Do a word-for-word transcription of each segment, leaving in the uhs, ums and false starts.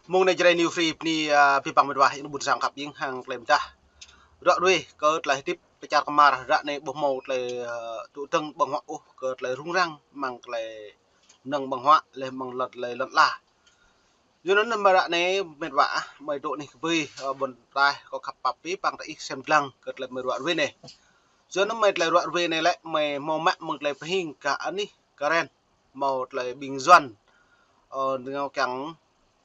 Mơ̆ng anai Jrai New Free bơni, a, abih bang met wa, ƀing ƀôn sang khăp ƀing hăng tơlơi mơdah. Ră ruai kơ tơlơi hơdip pơčar kơmar ră anai ƀu hmâo tơlơi, a, tŭ tơ̆ng ƀơ̆ng huă ôh kơ tơlơi rŭng răng amăng tơlơi mơnơ̆ng ƀơ̆ng huă leh amăng lŏn tơlơi lŏn ala. Yua anŭn mơ̆ ră anai met wa ah, mơi dŏ anih kơƀơi, a, ƀôn taih kâo khăp pap abih bang ta ih sem lăng kơ tơlơi mơi ră ruai anai. Yua anŭn mơi tơlơi ră ruai anai lĕ mơi hmâo mă mơ̆ng tơlơi pơhing kơ anih Karen, hmâo tơlơi ƀing Yuan, ơ, ñu kiăng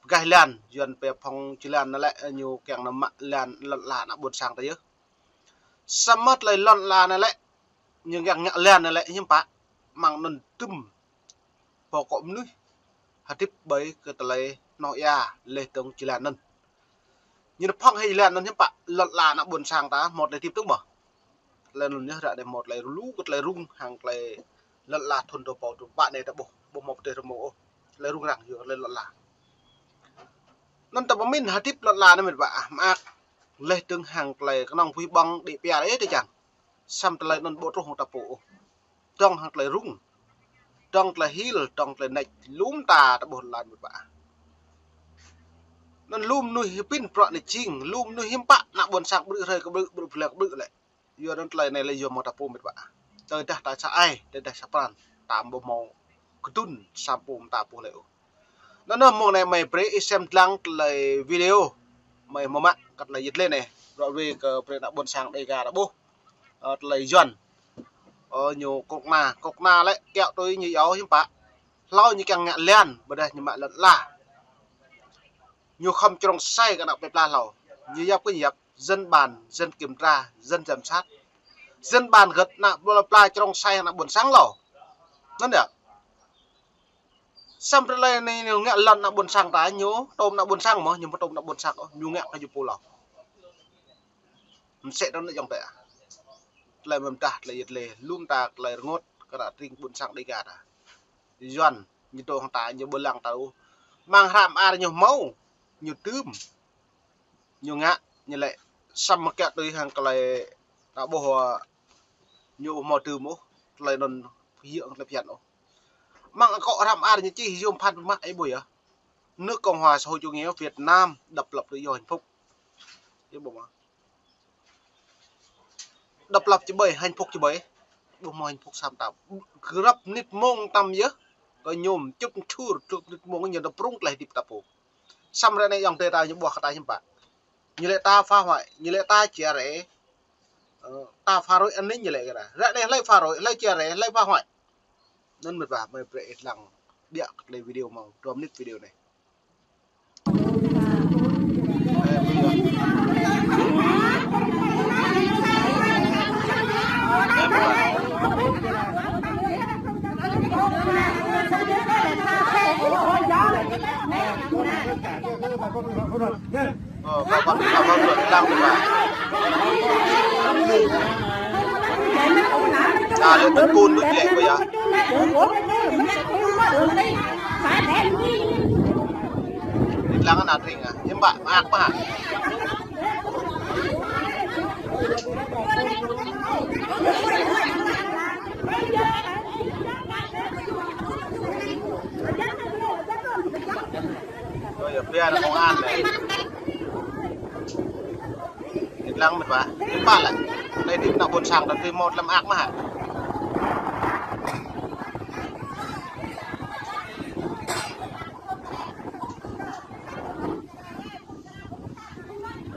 pơgaih lan, Yuan pĕ phŏng či lan anŭn lĕ, ñu kiăng nao mă lan lŏn ala ană ƀôn sang ta yơh. Samơ̆ tơlơi lŏn ala anŭn lĕ, ñu kiăng ngă lan anŭn lĕ hiư̆m pă, amăng anŭn tŭm pô akŏ mơnuih hơdip ƀơi kơ tơlơi hnoh ia leh dơ̆ng či lan anŭn. Ñu nao phŏng hĭ či lan anŭn hiư̆m pă, lŏn ala ană ƀôn sang ta hmâo tơlơi hơdip tŭ mơ̆. Tơlơi anŭn yơh ră anai hmâo tơlơi lu kơ tơlơi rŭng hăng tơlơi lŏn ala thŭn dua rơbâo dua pă anai ta ƀuh, ƀu hmâo pơdơi rơmô ôh. Tơlơi rŭng răng yua tơlơi lŏn ala. Anŭn ta pơmĭn hơdip lŏn ala anai met wa ah, mơak leh dơ̆ng hăng tơlơi kơnơ̆ng pui ƀơ̆ng đĭ pia ê tơ čang. Samơ̆ tơlơi anŭn ƀu truh hăng ta pô ôh. Dơ̆ng hăng tơlơi rŭng, dơ̆ng tơlơi hil, dơ̆ng tơlơi nač, lŏm ta ta ƀuh lan met wa ah. Anŭn lu mơnuih pĭn prŏ anai jing, lu mơnuih hiư̆m pă, ană ƀôn sang ƀrư̆ hrơi kơ ƀrư̆, ƀrư̆ blan kơ ƀrư̆ lĕ. Yua anŭn tơlơi anai lĕ yua hmâo ta pô met wa ah. Tơdah ta sa ai, tơdah sa pran, ta ƀu hmâo kơdŭn sa pô mơta pô lĕ ôh. Anŭn mơ̆ng anai mơi brơi ih sem lăng tơlơi video mơi hmâo mă kơ tơlơi yit lĕ anai. Ră ruai kơ brơi ană ƀôn sang Dêga ta ƀuh, ơ, tơlơi Yuan, ơ, ñu kŏk na, kŏk na lĕ kiaŏ tui ñu iâu hiư̆m pă. Hlâo ñu kiăng ngă lan, ƀôdah ñu mă lŏn ala. Ñu khŏm črông sai kơ ană plơi pla hlâo. Ñu yap kơ ñu yap, dân bàn, dân kiểm tra, dân giám sát. Dân bàn gơ̆t ană plơi pla črông sai ană ƀôn sang hlâo. Anŭn yơh. Samơ̆ tơlơi anai ñu ngă lŏn ană ƀôn sang ta ñu, tơm ană ƀôn sang mơ̆, ñu ƀu tơm ană ƀôn sang ôh, ñu ngă kơ ñu pô hlâo. Mơsĕ anŭn yơh yŏng tĕ. Tơlơi mơ̆n tah, tơlơi yit lĕ, lŏm ta tơlơi rơngot, kơ ană tring ƀôn sang Dêga ta. Yuan, ñu dŏ hăng ta, ñu ƀu lăng ta ôh. Amăng hră mơar ñu hmâo, ñu tŭm. Ñu ngă, ñu lĕ, samơ̆ kiaŏ tui hăng tơlơi ta ƀuh, ơ, ñu ƀu hmâo tŭm ôh, tơlơi anŭn pơhiăp tơlơi phiăn ôh. Amăng akŏ hră mơar ñu čih yôm phat mă ih ƀuh yơh. Nước Cộng hòa Xã hội Chủ nghĩa Việt Nam độc lập tự do hạnh phúc. Ih ƀuh mơ̆. Độc lập či ƀơi, hạnh phúc či ƀơi. Ƀu hmâo hạnh phúc sam ta. Grăp mơnit mông tăm yơh. Kơ ñu čŭp čur, grăp mơnit mông ñu nao prŭng tơlơi hơdip ta pô. Samơ̆ ră anai yŏng tĕ ta ñu ƀuh kơ ta hiư̆m pă. Ñu lĕ ta phá hoại, ñu lĕ ta chia rẽ. Ơ, ta phá rối an ninh ñu lĕ kơ ta. Ră anai hlơi phá rối, hlơi chia rẽ, hlơi phá hoại. Anŭn met wa, mơi brơi ih lăng ƀiă kơ tơlơi video hmâo, dua mơnit video anai. Ơ, kâo pơ̆n, kâo pơ̆n lăng met wa. Ta lĕ tơkun đôč lĕ kơ yơh. Lăng ană tring ah, hiư̆m pă, mơak mơ̆. Ơ, yơh, pia ană công an anai. Ih lăng met wa, ih pă lĕ. Anai tui ană ƀôn sang ta tui mơ̆ tơlơi mơak mơ̆ hă.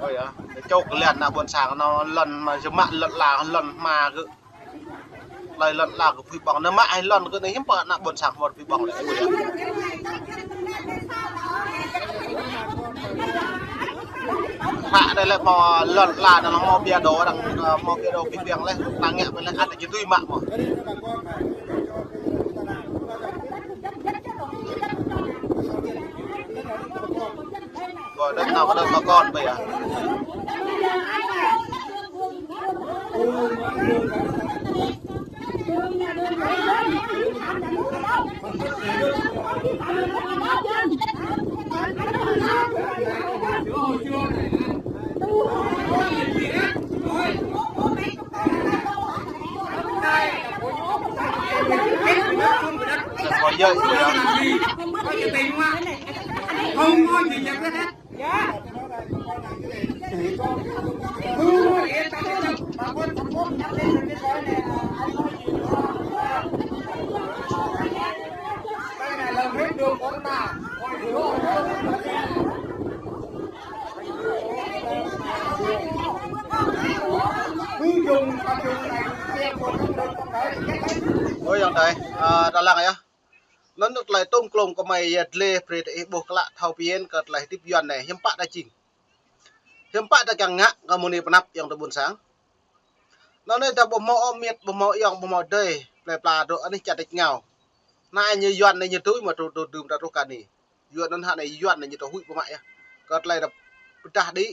Ơ yơh, čŏk lan ană ƀôn sang anŭn lŏn mơ̆ jơmă lŏn ala lŏn hma kơ. Tơlơi lŏn ala kơ pui ƀơ̆ng, nao mă hĭ lŏn kơ anai hiư̆m pă ană ƀôn sang hmâo pui ƀơ̆ng lĕ. Hră anai lĕ hmâo lŏn ala anŭn hmâo pia đô arăng, ơ, hmâo pia đô pui ƀơ̆ng lĕ, ta ngă pơ lĕ ăt či tui mă mơ̆. Ơ, đơ̆ng nao kơ đơ̆ng mơkŏn ƀơi ah. Ơ, ơ, ơ. Ôi, ayŏng adơi, a, ta lăng yơh. Anŭn tơlơi tôm klôm kơmơi yă dlê brơi ta ih ƀuh klă thâo phiăn kơ tơlơi hơdip Yuan anai, hiư̆m pă ta jing. Hiư̆m pă ta kiăng ngă kơ mơ̆ng anai pơ anăp ayŏng adơi ƀuôn sang. Anŭn anai ta ƀu hmâo ôh miêt, ƀu hmâo ayŏng, ƀu hmâo adơi, plơi pla dŏ anih čar tač rơngiao. Anai ñu Yuan anai ñu tui mă tŭ, tŭ đưm ta truh kơ anai. Yuan anŭn hă anai Yuan anai ñu tŭ huĭ pơmă yơh. Kơ tơlơi ta pơdah đĭ,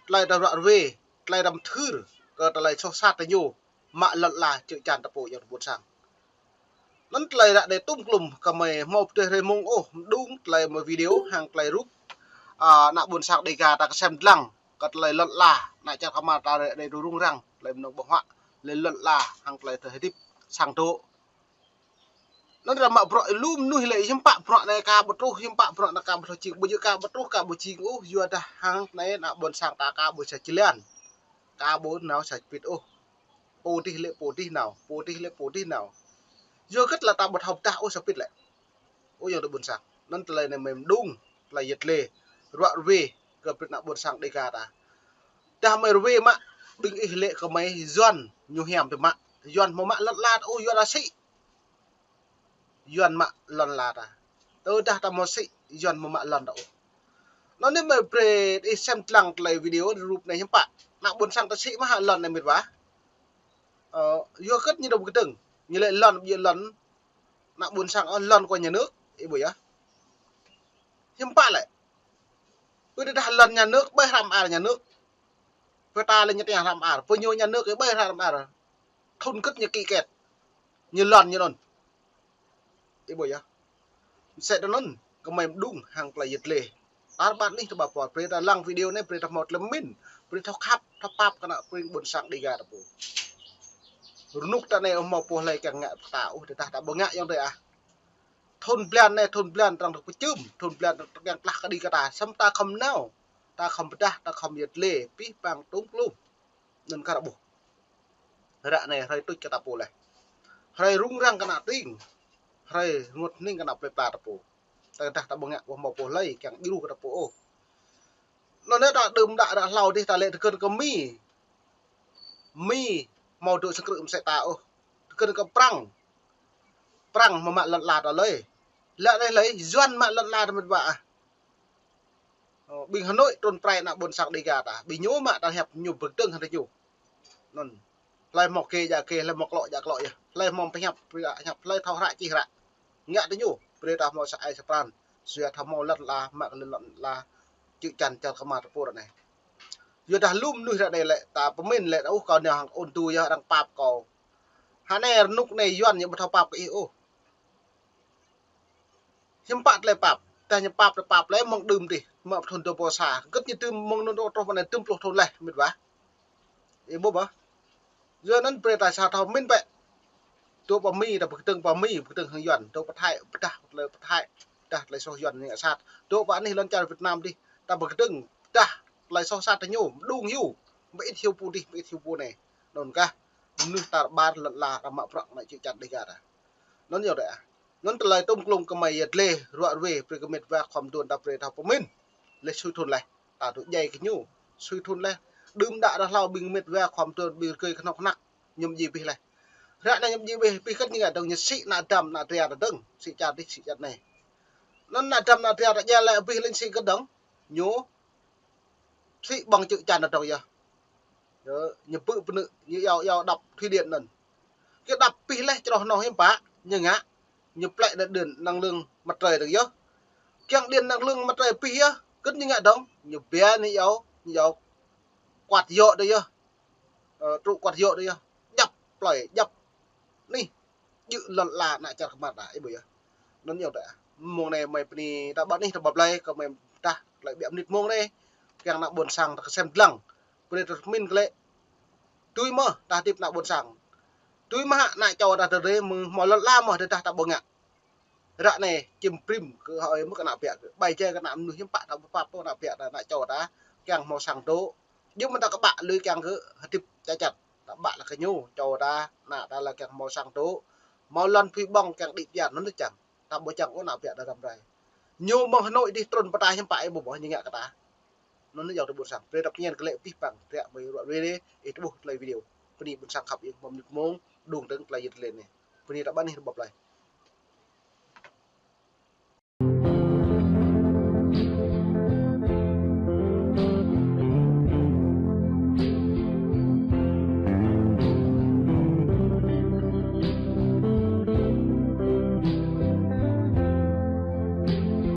tơlơi ta ruă rơwe, tơlơi ta mơthưr, kơ tơlơi soh sat ta ñu, mă lŏn ala čư̆ čan ta pô ayŏng adơi ƀuôn sang. Anŭn tơlơi ră anai tôm klôm kơmơi hmâo pơdơi hrơi mông ôh, mơđung tơlơi mă video hăng tơlơi rup, a, ană ƀuôn sang Đêga ta kơsem dlăng, kơ tơlơi lŏn ala, ană čar kơmar ta ră anai rŭng răng, tơlơi mơnơ̆ng ƀơ̆ng huă, tơlơi lŏn ala, hăng tơlơi tơhơdip sang dŏ. Anŭn ră mă bruă lu mơnuih lĕ hiư̆m pă bruă anai ka ƀu truh, hiư̆m pă bruă anai ka ƀu thâo jing, ƀu djơ̆ ka ƀu truh, ka ƀu jing ôh, yua dah hăng anai ană ƀuôn sang ta ka ƀu sa jơlan, ka ƀu nao sa pit ôh. Pô dih lĕ pô dih nao, pô dih lĕ pô dih nao. Yua hơget lĕ ta ƀu thâo pơdah ôh sa pit lĕ. Ơ ayŏng adơi ƀuôn sang. Anŭn tơlơi anai mơ̆ng mơđung, tơlơi yă dlê, ruă rơwe, kơ brơi ană ƀuôn sang Đêga ta. Dah mơi rơwe mă, ƀing ih lĕ kơmơi Yuan ñu hiam tơ mă. Yuan hmâo mă lŏn ala ta ôh, Yuan asĭ. Yuan mă lŏn ala ta. Tơdah ta hmâo sĭ, Yuan hmâo mă lŏn ta ôh. Anŭn anai mơi brơi ih sem dlăng tơlơi video rup anai hiư̆m pă. Ană ƀuôn sang ta sĭ mă hă lŏn anai mĕt wa. Ơ, yua hơget ñu dŏ pơkơdơ̆ng. Ñu lĕ lŏn, ƀiă lŏn. Ană ƀuôn sang ôh, lŏn kơ nhà nước, ih ƀuh yơh. Hiư̆m pă lĕ. Pơ tơdah lŏn nhà nước, ƀơi hră mơar nhà nước. Pơ ta lĕ ñu tơña hră mơar. Pơ ñu nhà nước, ƀơi hră mơar. Thŭn hơget ñu ký kết. Ñu lŏn ñu anŭn. Ih ƀuh yơh. Mơsĕ tơ anŭn, kơmơi mơđung hăng tơlơi yă dlê. Tar ƀar anih tơƀa pơr, brơi ta lăng video anai, brơi ta hmâo tơlơi pơmĭn, brơi ta khăp, ta pap kơ ană ƀing ƀuôn sang Đêga ta pô. Rơnŭk ta anai ƀu hmâo pô hlơi kiăng ngă kơ ta ôh, tơdah ta ƀu ngă ayŏng adơi ah. Thŭn blan anai, thŭn blan arăng tơ̆k pơčưm, thŭn blan arăng tơ̆k kiăng klah kơđi kơ ta, samơ̆ ta khŏm nao, ta khŏm pơdah, ta khŏm yă dlê, pih pang tôm klôm. Anŭn kar ƀuh. Ră anai hrơi tuč kơ ta pô laih. Hrơi rŭng răng kơ ană tring. Hrơi rơngot hning kơ ană plơi pla ta pô. Tơdah ta ƀu ngă ƀu hmâo pô hlơi kiăng djru kơ ta pô ôh. Anŭn anai ta đưm đă ră hlâo dih ta lĕ tơkơ̆n kơ Mi. Mi hmâo dŏ sang krư̆ mơsĕ ta ôh. Tơkơ̆n kơ Prăng. Prăng hmâo mă lŏn ala ta lơi. Lă anai lơi, Yuan mă lŏn ala ta mĕt wa ah. Ơ, ƀing Hà Nội trŭn prai ană ƀuôn sang Đêga ta. Ƀing ñu mă ta hiăp ñu pơkơdơ̆ng hăng ta ñu. Anŭn. Hlơi hmâo kê djă kê, hlơi hmâo klŏ djă klŏ yơh. Hlơi hmâo pơhiăp, pơhiăp, hlơi thâo hră čih hră. Ngă ta ñu, brơi ta hmâo sa ai sa pran. Sua ta hmâo lŏn ala, mă kơ lŏn ala. Čư̆ čan čar kơmar ta pô ră anai. Yua dah lu mơnuih ră anai lĕ, ta pơmĭn lĕ, ôh, kâo nao hăng ôn tu yơh, arăng pap kâo. Hă anai rơnŭk anai Yuan ñu ƀu thâo pap kơ ih ôh. Hiư̆m pă tơlơi pap, tơdah ñu pap, tơlơi pap lĕ mơ̆ng đưm dih, mă thŭn dua pluh sa. Hơget ñu tŭ mơ̆ng anŭn truh pơ anai dŭm pluh thŭn laih, mĕt wa. Ih ƀuh ƀă. Yua anŭn brơi ta sa thâo pơmĭn bĕ. Dŏ pơ Mi, ta pơkơdơ̆ng pơ Mi, pơkơdơ̆ng hăng Yuan. Dŏ pơ Thái, pơdah tơlơi pơ Thái, pơdah tơlơi soh Yuan ñu ngă sat. Dŏ pơ anih lŏn čar Việt Nam dih, ta pơkơdơ̆ng, pơdah tơlơi soh sat ta ñu, mơđung hyu, mơit hyu pô dih, mơit hyu pô anai. Anŭn kah, mơnuih tar ƀar lŏn ala, ta mă bruă ană čư̆ čan Đêga ta. Anŭn yơh dêh ah. Anŭn tơlơi tôm klôm kơmơi yă dlê, ruă rơwe, brơi kơ mĕt wa khŏm đuaĭ ta brơi thâo pơmĭn. Laih sui thŭn laih, ta dŏ djai kơ ñu. Sui thŭn laih, đưm đă ră hlâo ƀing mĕt wa khŏm đuaĭ ƀing rơgơi kơhnâo kơhnăk, ñu mơdjai abih laih. Ră anai ñu mơdjai abih, abih hơget ñu ngă dơ̆ng, ñu sĭ ană dam, ană dra ta dơ̆ng, sĭ čar dih, sĭ čar anai. Anŭn ană dam, ană dra ta djai laih abih lĕ sĭ hơget dơ̆ng, ñu sĭ ƀơ̆ng čư̆ čan ta dơ̆ng yơh. Yơh, ñu pơ̆ pơnư̆, ñu iâu iâu đập thủy điện anŭn. Kơ đập abih laih čroh anŭn hiư̆m pă, ñu ngă, ñu plĕ đa điện năng lượng mặt trời dơ̆ng yơh. Kiăng điện năng lượng mặt trời abih yơh, hơget ñu ngă dơ̆ng, ñu ba ñu iâu, ñu iâu quạt gió dơ̆ng yơh. Ơ, trụ quạt gió dơ̆ng yơh. Djăp plơi, djăp anih, djơ̆ lŏn ala ană čar kơmar ta, ih ƀuh yơh. Anŭn yơh dêh ah. Mông anai mơi bơni ta ƀă anih ta ƀă blai, kơ mơi pơdah tơlơi ƀiă mơnit mông anai. Kiăng ană ƀuôn sang ta kơsem dlăng. Brơi ta pơmĭn kơ lĕ. Tui mơ̆, ta hơdip ană ƀuôn sang. Tui mơ̆ hă ană čô ta tơdơi mơ̆ng hmâo lŏn ala mơ̆ tơdah ta ƀu ngă. Ră anai čim prim kơ hơi mơ̆ kơ ană biă kơ. Bai jai kơ ană mơnuih hiư̆m pă ta ƀu pap pô ană biă ta ană čô ta. kiăng hmâo sang dŏ. Yua mơ̆n ta kơ ƀă lui kiăng kơ hơdip ča čăt. Ta ƀă lĕ kơ ñu, čô ta, ană ta lĕ kiăng hmâo sang dŏ. Hmâo lŏn phui ƀơ̆ng kiăng đĭ pơyơr anŭn čang. Ta ƀu čang ôh ană ƀiă ta răm rai. Ñu mơ̆ng Hà Nội dih trŭn pơ ta hiư̆m pă ih ƀu ƀuh ñu ngă kơ ta. Anŭn yơh tơ ƀôn sang. Brơi ta pơñen kơ lĕ abih bang, ră mơi ruă ruê rê, ih tơƀuh tơlơi video. Bơni ƀôn sang khăp ih mơ̆ng mơnit mông, đung dơ̆ng tơlơi yơh tơlơi anai. Bơni ta ƀăn ih rơbâo plơi.